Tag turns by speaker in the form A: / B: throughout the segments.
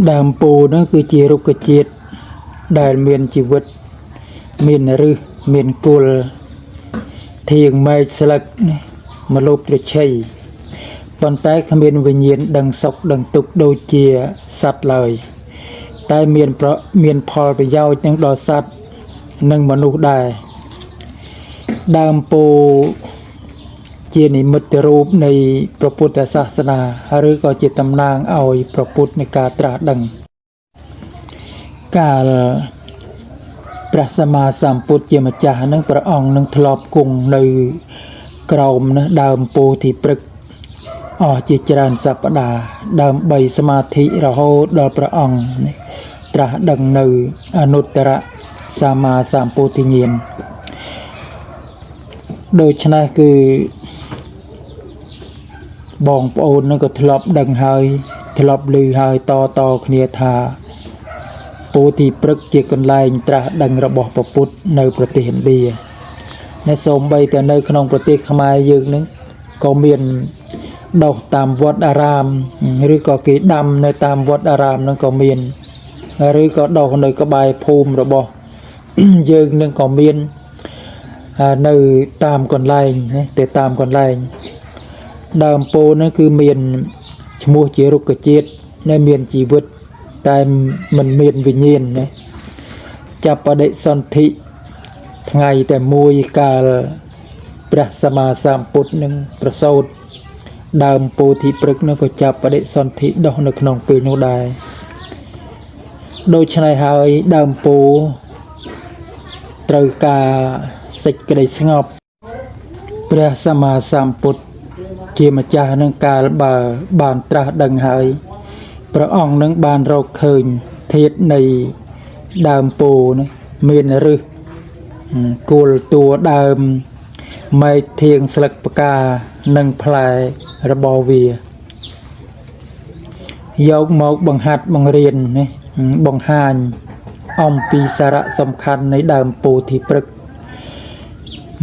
A: ដើមពោធិ៍ហ្នឹងគឺជារុក្ខជាតិដែលមានជីវិតមានឫសមានគល់ធាងមែកស្លឹកនេះម្លប់ត្រឈៃប៉ុន្តែគ្មានវិញ្ញាណដឹងសុខដឹងទុក្ខដូចជាសត្វឡើយ តែមានប្រមានផលប្រយោជន៍នឹងដល់សត្វនិងមនុស្សដែរដើមពោធិ៍ជានិមិត្តរូបនៃព្រះពុទ្ធសាសនាឬក៏ជាតំណាងឲ្យព្រះពុទ្ធនៃការត្រាស់ដឹង កាលព្រះសម្មាសម្ពុទ្ធជាម្ចាស់នឹងព្រះអង្គនឹងធ្លាប់គង់នៅក្រោមណាដើមពោធិព្រឹក្សអស់ជាច្រើនសប្តាហ៍ដើម្បីសមាធិរហូតដល់ព្រះអង្គនេះត្រាស់ដឹងនៅអនុត្តរសម្មាសម្ពោធិញ្ញាណដូច្នេះគឺបងប្អូននឹងក៏ធ្លាប់ដឹងហើយធ្លាប់ឮហើយតតគ្នាថា ពោធិព្រឹក្សជាកន្លែងត្រាស់ដឹងរបស់ព្រះពុទ្ធនៅប្រទេសឥណ្ឌានៅសូម្បីតែនៅក្នុងប្រទេសខ្មែរយើងនឹងក៏មានដុះតាមវត្តអារាមឬក៏គេដាំនៅតាមវត្តអារាមនឹងក៏មានឬក៏ដុះនៅក្បែរភូមិរបស់ យើងនឹងក៏មាននៅតាមកន្លែងណាទៅតាមកន្លែងដើមពោធិ៍នឹងគឺមានឈ្មោះជារុក្ខជាតិនៅមានជីវិត តែមិនមានវិញ្ញាណណាចាប់បដិសន្ធិថ្ងៃតែមួយកាលព្រះសម្មាសម្ពុទ្ធនឹងប្រសូតដើមពោធិព្រឹក្សនឹងក៏ចាប់បដិសន្ធិដុះនៅក្នុងពេលនោះដែរដូច្នេះហើយដើមពោធិ៍ត្រូវការសេចក្តីស្ងប់ព្រះសម្មាសម្ពុទ្ធជាម្ចាស់នឹងកាលបើបានត្រាស់ដឹងហើយ ព្រះអង្គនឹងបានរកឃើញធាតុនៃដើមពោធិ៍នេះមានឫសគល់តួដើមមែកធាងស្លឹកផ្កានិងផ្លែរបស់វាយកមកបង្ហាត់បង្រៀននេះបង្ហាញអំពីសារៈសំខាន់នៃដើមពោធិព្រឹក្ស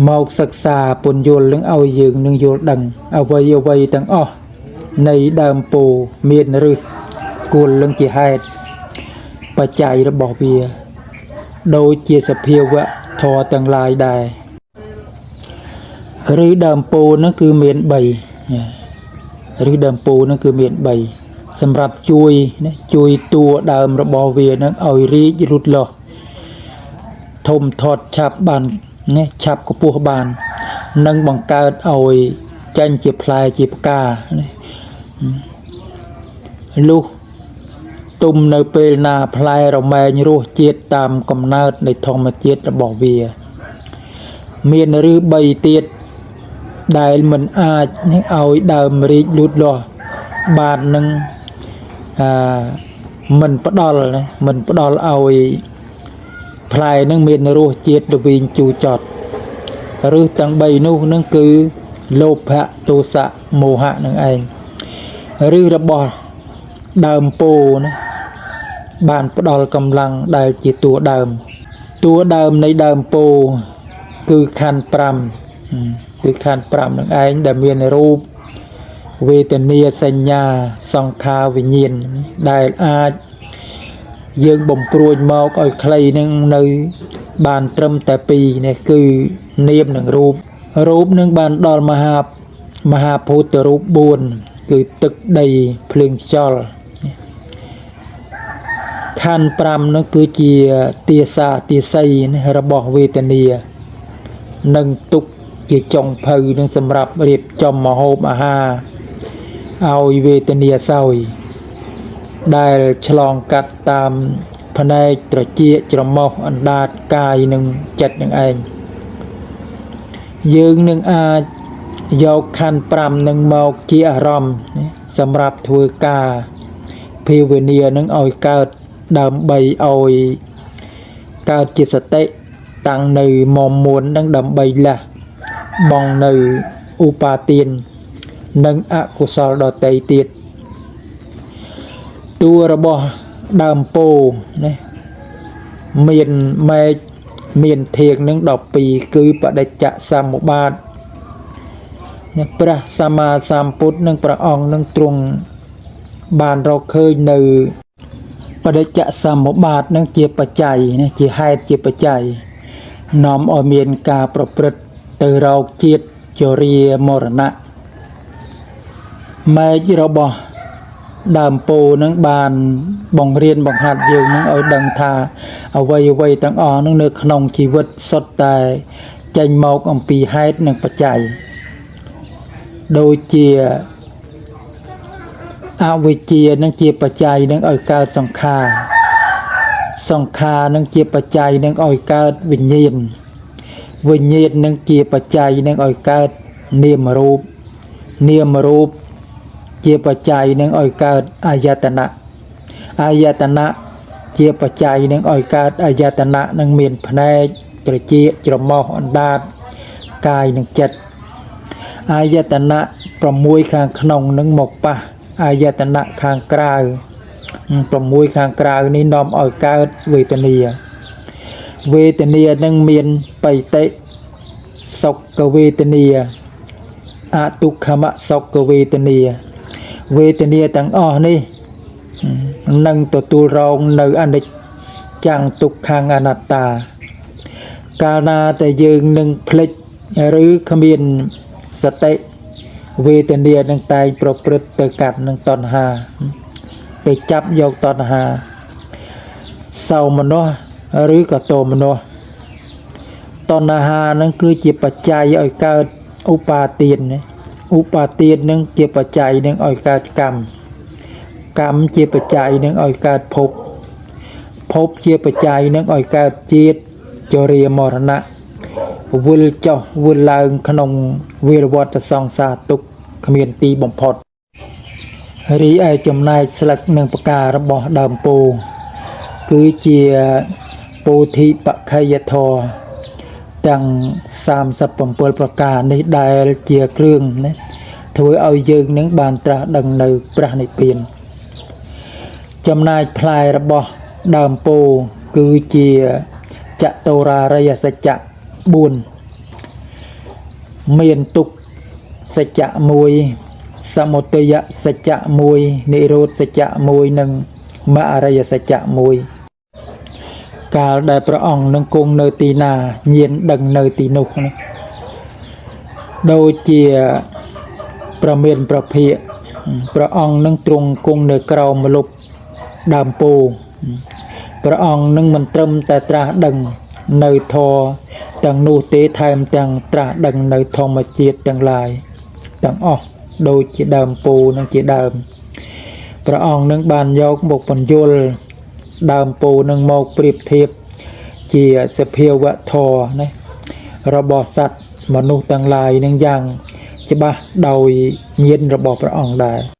A: មកសិក្សាពន្យល់នឹងឲ្យយើងនឹងយល់ដឹងអ្វីអ្វីទាំងអស់នៃដើមពោធិ៍មានឫសគល់នឹងជាហេតុបច្ច័យរបស់វា ដូចជាសភាវៈធម៌ទាំងឡាយដែរឬដើមពោធិ៍ហ្នឹងគឺមាន3ឬដើមពោធិ៍ហ្នឹងគឺមាន3សម្រាប់ជួយណាជួយតួដើមរបស់វាហ្នឹងឲ្យរីករូតលាស់ធំធាត់ឆាប់បានណាឆាប់កម្ពស់បាន និងបង្កើតឲ្យចេញជាផ្លែជាផ្កាណាលុះទុំនៅពេលណាផ្លែរមែងរសជាតិតាមកំណើតនៃធម្មជាតិរបស់វា មានឬ3ទៀតដែលមិនអាចនឹងឲ្យដើមរីកលូតលាស់បាននឹងអាមិនផ្ដល់ណាមិនផ្ដល់ឲ្យផ្លែនឹងមានរសជាតិល្វីងជូរចត់ឬទាំង3នោះនឹងគឺលោភៈទោសៈមោហៈនឹងឯងឬរបស់ដើមពោធិ៍ណាបានផ្ដល់កម្លាំងដែលជាតួដើមតួដើមនៃដើមពោធិ៍គឺខណ្ឌ5គឺខណ្ឌ5នឹងឯងដែលមានរូបវេទនាសញ្ញាសង្ខារវិញ្ញាណដែលអាចយើងបំព្រួញមកឲ្យខ្លីនឹងនៅបានត្រឹមតែ2នេះគឺនាមនិងរូបរូបនឹងបានដល់មហាមហាភូតរូប4គឺទឹកដីភ្លើងខ្យល់ខណ្ឌ5នោះគឺជាទាសាទាស័យរបស់វេទនានិងទុក្ខជាចុងភៅនឹងសម្រាប់រៀបចំម្ហូបអាហារឲ្យវេទនាសោយដែលឆ្លងកាត់តាមភ្នែកត្រចៀកច្រមុះអណ្ដាតកាយនិងចិត្តនឹងឯងយើងនឹងអាចយកខណ្ឌ5នឹងមកជាអារម្មណ៍សម្រាប់ធ្វើការភាវនានឹងឲ្យកើតដើម្បីឲ្យកើតជាសតិតាំងនៅមមួននឹងដើម្បីលះបង់នៅឧបាទាននិងអកុសលដទៃទៀតតួរបស់ដើមពោធិ៍ណាមានមែកមានធាងនឹង12គឺបដិច្ចសមុបាទនេះព្រះសម្មាសម្ពុទ្ធនិងព្រះអង្គនឹងទ្រង់បានរកឃើញនៅ បដិច្ចសមុប្បាទនឹងជាបច្ច័យណាជាហេតុជាបច្ច័យនាំឲ្យមានការប្រព្រឹត្តទៅរោគជាតិជរាមរណៈមែករបស់ដើមពោនឹងបានបង្រៀនបង្ហាត់យើងនឹងឲ្យដឹងថាអ្វីអ្វីទាំងអស់នឹងនៅក្នុងជីវិតសុទ្ធតែចេញមកអំពីហេតុនិងបច្ច័យដូចជាអវិជ្ជានឹងជាបច្ច័យនឹងឲ្យកើតសង្ខារសង្ខារនឹងជាបច្ច័យនឹងឲ្យកើតវិញ្ញាណវិញ្ញាណនឹងជាបច្ច័យនឹងឲ្យកើតនាមរូបនាមរូបជាបច្ច័យនឹងឲ្យកើតអាយតនៈអាយតនៈជាបច្ច័យនឹងឲ្យកើតអាយតនៈនឹងមានភ្នែកត្រចៀកច្រមុះអណ្ដាតកាយនិងចិត្តអាយតនៈ6ខាងក្នុងនឹងមកប៉ះអាយតនៈខាងក្រៅ6ខាងក្រៅនេះនាំឲ្យកើតវេទនាវេទនានឹងមានបិតិសុខវេទនាអទុក្ខមសុខវេទនាវេទនាទាំងអស់នេះនឹងទទួលរងនៅអនិច្ចំទុក្ខំអនត្តាកាលណាតែយើងនឹងភ្លេចឬគ្មានសតិវេទនានឹងតែងប្រព្រឹត្តទៅកាត់នឹងតណ្ហាទៅចាប់យកតណ្ហាសោមនស្សឬក៏ទោមនស្សតណ្ហានឹងគឺជាបច្ច័យឲ្យកើតឧបាទានឧបាទាននឹងជាបច្ច័យនឹងឲ្យកើតកម្មកម្មជាបច្ច័យនឹងឲ្យកើតភពភពជាបច្ច័យនឹងឲ្យកើតជាតិជរាមរណៈវិលចុះវិលឡើងក្នុងវិលវត្តសង្សារទុក្ខគ្មានទីបំផុតរីឯចំណែកស្លឹកនិងផ្ការបស់ដើមពោធិ៍គឺជាពោធិបក្ខយធម៌ទាំង37ប្រការនេះដែលជាគ្រឿងណាធ្វើឲ្យយើងនឹងបានត្រាស់ដឹងនៅព្រះនិព្វានចំណែកផ្លែរបស់ដើមពោធិ៍គឺជាចតុរារិយសច្ចៈ4មានទុក្ខសច្ចៈ1សមុទយសច្ចៈ1និរោធសច្ចៈ1និងមគ្គអរិយសច្ចៈ1កាលដែលព្រះអង្គនឹងគង់នៅទីណាញាណដឹងនៅទីនោះណាដូចជាប្រមានប្រភិយព្រះអង្គនឹងទ្រង់គង់នៅក្រោមម្លប់ដើមពោធិ៍ព្រះអង្គនឹងមិនត្រឹមតែត្រាស់ដឹងនៅធម៌ទាំងនោះទេថែមទាំងត្រាស់ដឹងនៅធម្មជាតិទាំងឡាយទាំងអស់ដូចជាដើមពោធិ៍នឹងជាដើមព្រះអង្គនឹងបានយកមកបញ្យលដើមពោធិ៍នឹងមកប្រៀបធៀបជាសភាវៈធម៌ណារបស់សត្វមនុស្សទាំងឡាយនឹងយ៉ាងច្បាស់ដោយញាណរបស់ព្រះអង្គដែរ។